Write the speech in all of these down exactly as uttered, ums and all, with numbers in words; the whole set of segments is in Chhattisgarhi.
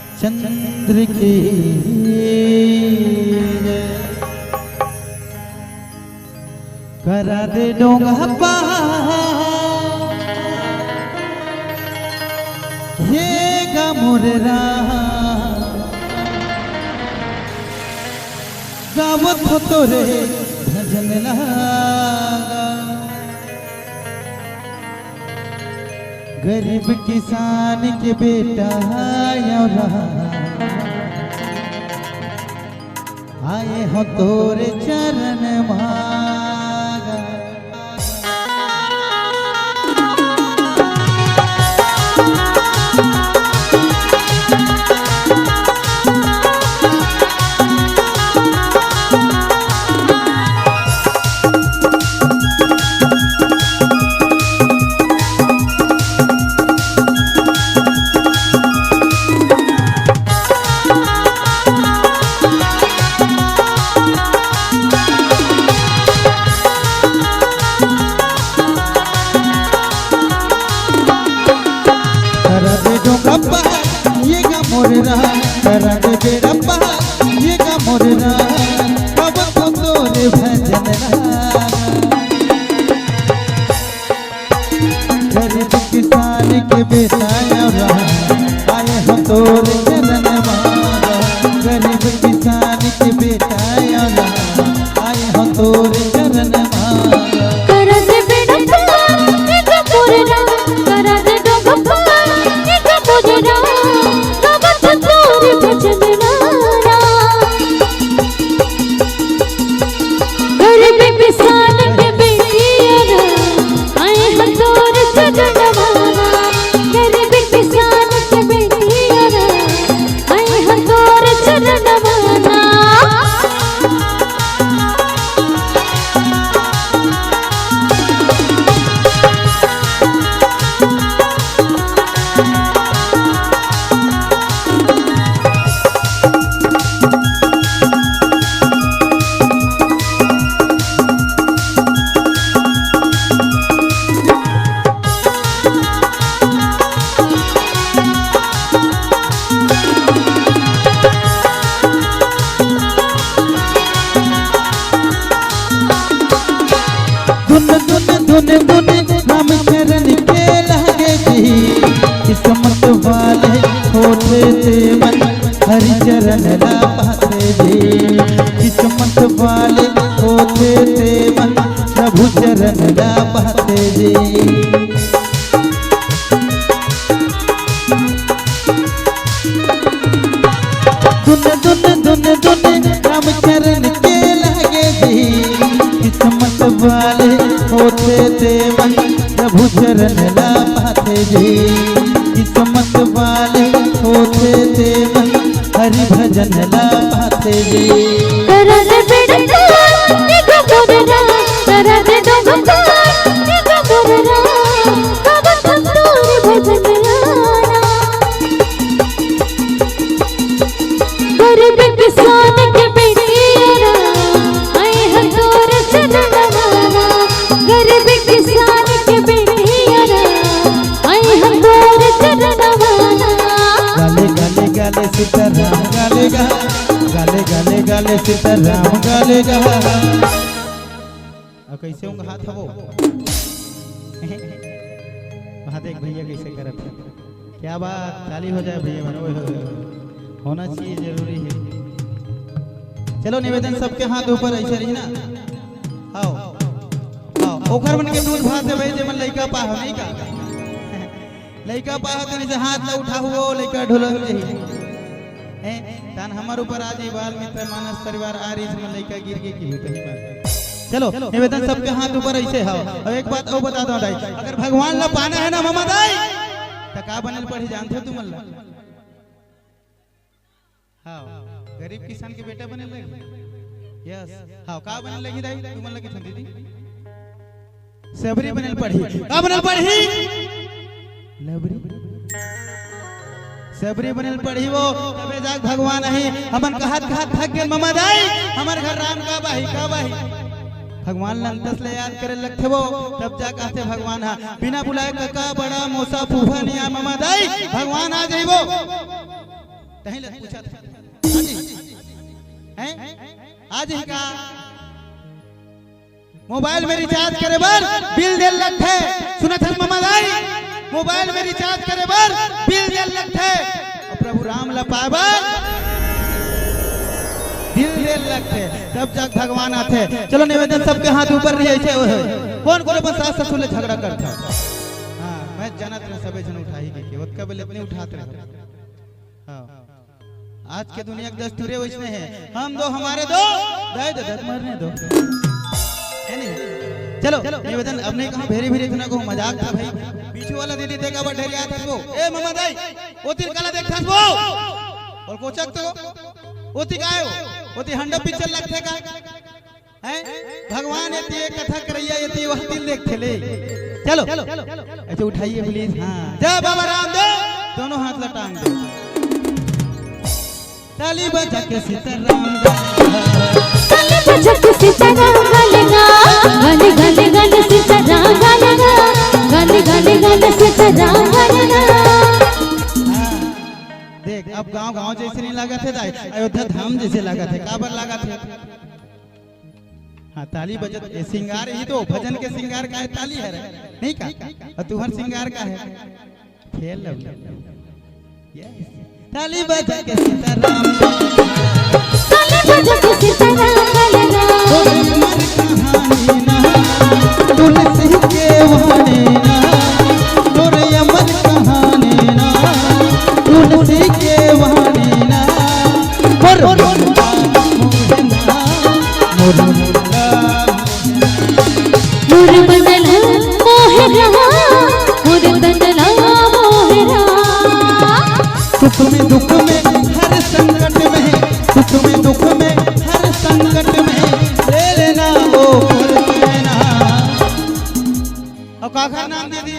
रामचंद्र की जय। करा दे डोंगा पार, ये गा मोरे राम, गावत हो तोरे भजन लागा। गरीब किसान के बेटा, आए हो तोरे चरण मागा। करा दे डोंगा पार, ये गा मोरे राम, करा दे बेड़ा पार, ये गा मोरे राम, अब तो तोरे भजन राम। गरीब किसान के बेटा, आए हो तोरे चरण मागा। गरीब किसान के बेटा, आए हो तोरे चरण मागा। करा दे बेड़ा पार, ये गा मोरे राम, करा दे डोंगा पार, ये गा मोरे राम, गावत हो तोरे भजन लागा। गरीब किसान के बेटिया, आए हो तोरे चरण मागा। गरीब किसान के बेटिया, आए हो तोरे चरण मागा। धुन धुन धुन धुन रामचरण के लागे जी, किस्मत वाले होथे तेमन हरिचरण ला पाथे जी। किस्मत वाले होथे तेमन प्रभु चरण ला पाथे जी। धुन धुन धुन धुन रामचरण के लागे जी, किस्मत वाले होथे तेमन प्रभु चरण ला पाथे जी। किस्मत वाले होथे तेमन हरि भजन ला पाथे जी। करा दे बेड़ा पार, ये गा मोरे राम, करा दे डोंगा पार, ये गा मोरे राम, गावत हो तोरे भजन लागा। गरीब किसान के बेटिया, आए हो तोरे चरण मागा। गरीब किसान के बेटिया, आए हो तोरे चरण मागा। गाले गाले गाले सीताराम गाले गा, गाले गाले गाले सीताराम गाले गा। अउ कइसे ऊँघात हवो? वहाँ देख भैया कइसे करत हे। क्या बात, ताली हो जाए भैया मन। ओए होए होए। होना चाहिए, जरूरी है। चलो, निवेदन, सबके हाथ ऊपर अइसे रही ना। आओ, आओ, ओखर मन के दूध भात देबे, जेमन लइका पाए हो, नहीं का? लइका पाए हो, तो नीचे हाथ ला उठाहू, लइका ढोलक जही। हैं? तान हमर ऊपर आज ही बाल मित्र मानस परिवार आ रही, इसमें लइका गिर के की होई, कहीं बात। चलो, निवेदन, सबके हाथ ऊपर अइसे हव। अब एक बात अउ बता दो दाई, अगर भगवान ला पाना है ना ममा दाई, त का बने ल पड़ही जानथो तुमन ला? हाँ, गरीब किसान के बेटा बने ल लगही। यस, हाँ, का बने ल लगही दाई, तुमन ला किथन दीदी? सबरी बने ल पड़ही। का बने ल पड़ही? लबरी। सबरी बने ल पड़ही वो, तभे जाके भगवान आही। हमन कहत कहत थक गेन ममा दाई, हमर घर राम का बाही, का बाही? भगवान ल अंतस ले याद करे लगथे वो, तब जाके आथे भगवान ह। बिना बुलाए कका, बड़ा, मौसा, फूफा, निया, ममा, दाई, भगवान आ जाही वो। तहीं ले पूछत हे, आ जाही? हैं? आ जाही का? मोबाइल में रिचार्ज करे बर बिल दे लगथे। सुनत हस ममा दाई? मोबाइल में रिचार्ज करे बर बिल दे लगथे। अउ प्रभु राम ला पाए बर दिल दे लगथे, तब जाके भगवान आथे। चलो, निवेदन, सबके हाथ ऊपर रही, ऐसे ओहे। कोन कोन अपन सास ससुर ले झगड़ा करथे? हाँ, मैं जानत रहे, सबे झन उठाही के, के ओतका बेले अपने उठात रहे। हाँ। आज के दुनिया के दस्तूरे वैसने हे, हम दो हमारे दो, दे दे दे, मरने दो, है नहीं? चलो, निवेदन, अब नहीं कहूँ, भेरी भेरी इतना को मजाक था भाई। पीछू वाला दीदी देखा बा, ढेरिया था वो, ए ममा दाई, ओती काला देखथस वो, अउ कोचक तो, ओती काय हो, ओती हंडा पिक्चर लगथे का? हैं? भगवान एती, ये कथा करैया एती, वह दिन देखथे ले। चलो, ऐसे उठाइए प्लीज। हाँ, जय बाबा रामदेव, दोनों हाथ ला टांग दे। ताली बजा के सीताराम गा। ताली बजा के सीताराम गा लेगा। गली गली गली सीताराम गा लेगा। गली गली गली सीताराम गा लेगा। हाँ, देख, अब गांव गांव जैसे नहीं लागत हे दाई, अयोध्या धाम जैसे लागत हे। काबर लागत हे? हाँ, ताली बजत, ये सिंगार ही तो, भजन के सिंगार का है ताली है रे, नहीं का? अउ तुहर सिंगार का है? फेल लव। यस। ताली बजा के सीताराम। ताली बजा के सीताराम बोलेगा। तोरे अमर कहानी ना, तुलसी के वाणी ना, तोरे अमर कहानी ना, तुलसी के वाणी ना, मोर मोर मुंडा मोहे ना, मोर मुंडा मोर बनल मोहरा, मोर तनला मोहरा। सुख में दुख में हर संकट में, सुख में दुख में हर संकट में, ले लेना वो कर लेना। अब काखर नाम दे दी,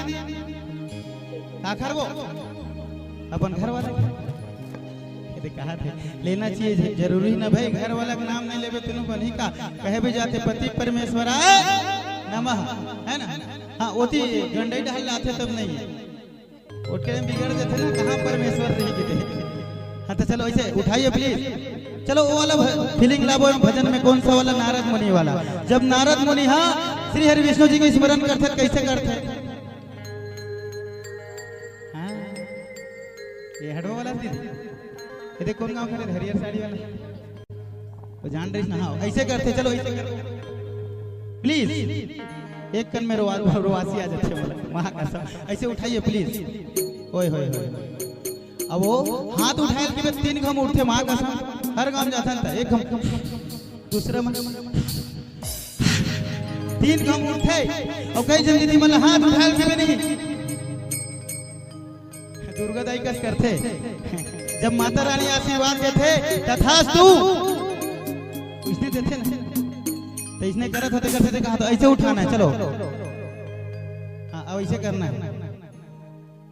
काखर वो अपन घर वाला के। ये कहा थे, लेना चाहिए, ज-, जरूरी ना भाई, घर वाला के नाम नहीं लेबे तेनो बनही का? कहे भी जाथे पति परमेश्वराय नमः, है ना? हाँ, ओती गंडई डहर लाथे तब नहीं है। ओटके में बिगड़ जाथे ना, कहाँ परमेश्वर रही के। हाँ, तो चलो ऐसे उठाइए प्लीज। चलो वो वाला भ-, फीलिंग लाबो भजन में, कौन सा वाला? नारद मुनि वाला। जब नारद मुनि, हाँ, श्री हरि विष्णु जी के स्मरण करथे, कैसे करथे? हाँ, ये हड़वा वाला दीदी, ये देख कौन गाँव करे, हरियर साड़ी वाला। वो जान रही ना, हाँ, ऐसे करथे, चलो ऐसे करथे। प्लीज, एक कन में रोवा-, रोवासी आ जाथे मोला, माँ कसम। ऐसे उठाइए प्लीज। ओए होए होए। अब वो हाथ उठाए के बाद तीन घम उठथे, माँ कसम। हर गाँव जाथन त एक घम, दूसरा मन तीन घम उठथे, अउ कई जन दीदी मन हाथ उठाए के भी नहीं। दुर्गा दाई कस करथे, जब माता रानी आशीर्वाद देथे, "तथास्तु", इसने देथे ना, तो इसने करत होते करते कहा तो ऐसे उठाना है, चलो, हाँ, अब ऐसे करना है।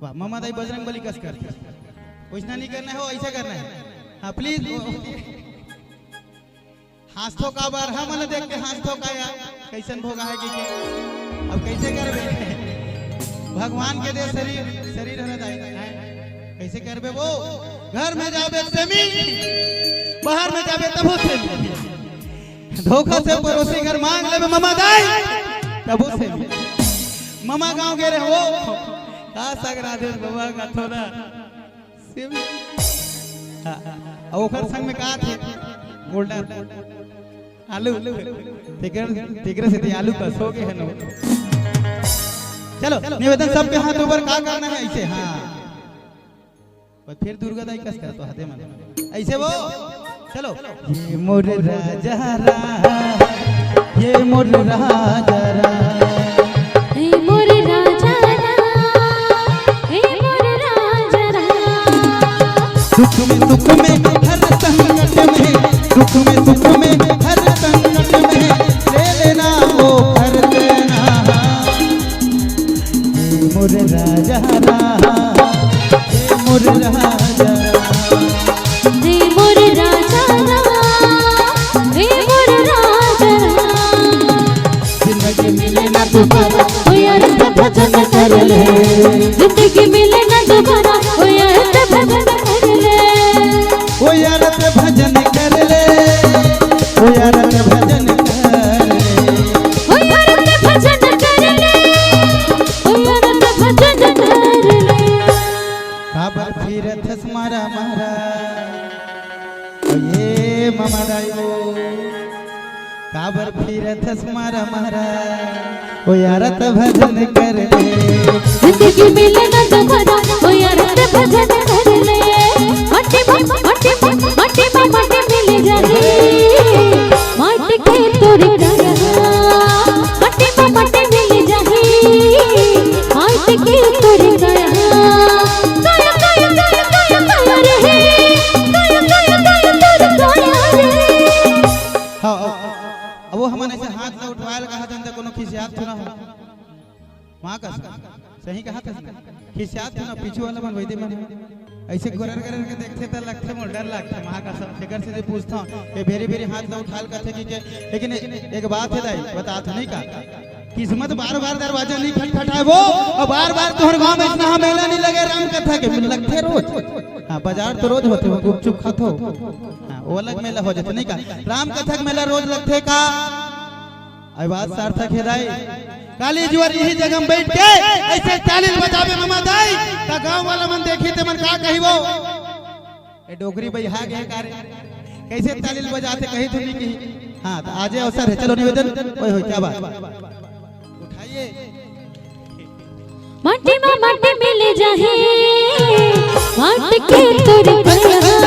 वाह, ममा दाई बजरंग बली कस करथे, वैसना नहीं करना है, वो ऐसे करना है। हाँ, प्लीज। हाँसथो काबर? हमन ल देख के हाँसथो का यार? कइसन भोगा हे कि के? अब कइसे करबे? भगवान के दे शरीर, शरीर हर दाई, हैं? कइसे करबे वो? घर में जाबे सेमी, बाहर में जाबे तभो सेमी। धोखा से पड़ोसी घर मांग लेबे ममा दाई, तभो सेमी। ममा गांव गे रहे वो, का सग राधे बाबा का थोड़ा सेमी। हाँ, हाँ। अउ ओखर संग में का थे? गोल्डन। आलू। तेकर, तेकरे सेती आलू कस हो गे हे नो। चलो, निवेदन, सबके हाथ ऊपर, का करना है ऐसे? हाँ। और फिर दुर्गा दाई कस कर तो हाथे मन। ऐसे वो। चलो। ये मोर राजा राम, ये मोर राजा राम। हे मोर राजा राम, हे मोर राजा राम। सुख में सुख में हर संकट में, सुख में सुख में हर संकट में, ले लेना वो हर लेना। हे मोर राजा राम, हे मोर राजा राम। हे मोर राजा राम, हे मोर राजा राम। भजन कर ले। जिंदगी मिले ना दोबारा, ओ यार ते भजन कर ले। ओ यार ते भजन कर ले। ओ यार ते भजन कर ले। ओ यार ते भजन कर ले। ओ यार ते भजन कर ले। काबर फिरथस मारा मारा, ओ ये ममा दाई ओ। काबर फिरथस मारा मारा, ओ यार ते भजन कर ले। जिंदगी मिले ना दोबारा, ओ यार ते भजन कर ले। माटी मा, माटी मा, माटी मा, माटी मिल जाही। माटी के तोर काया, माटी मा, माटी मिल जाही। माटी के तोर काया, काया, काया, काया, काया, काया रे। काया, काया, काया, तोर काया रे। हाँ, अब, अब वो हमन ऐसे हाथ ला उठवाए ला कहा था, कोनो खिसियात थोड़ा हो। वहाँ का सही कहा था ना, खिसियात थोड़ा पीछू वाला मन वैदे मन ऐसे गोरर गोरर के देखथे त लगथे, मोर डर लगथे। वहाँ का सब फिकर से जे पूछता, ये भेरी भेरी हाथ ला उठाल कथे कि के, लेकिन एक बात है दाई, बता तो नहीं का, किस्मत बार बार दरवाजा नहीं खटखटाए वो, और बार बार तोहर गांव में इतना मेला नहीं लगे राम कथा के, मिल लगथे रोज। हाँ, बाजार तो रोज होथे, वो गुपचुप खाथो। हाँ, वो अलग मेला हो जाथे नहीं का, राम कथा के मेला रोज लगथे का। आई बात सार्थक है दाई। काली जुवर यही जगह में बैठ के ऐसे ताली बजाबे ममा दाई, त गांव वाला मन देखी ते मन का कही वो, ए डोकरी बइहा गे का रे, कैसे ताली बजाथे कही धुनी की। हाँ, तो आज अवसर है, चलो निवेदन, ओए होए, क्या बात, उठाइए। माटी मा माटी मिल जाही, माटी के तोर काया।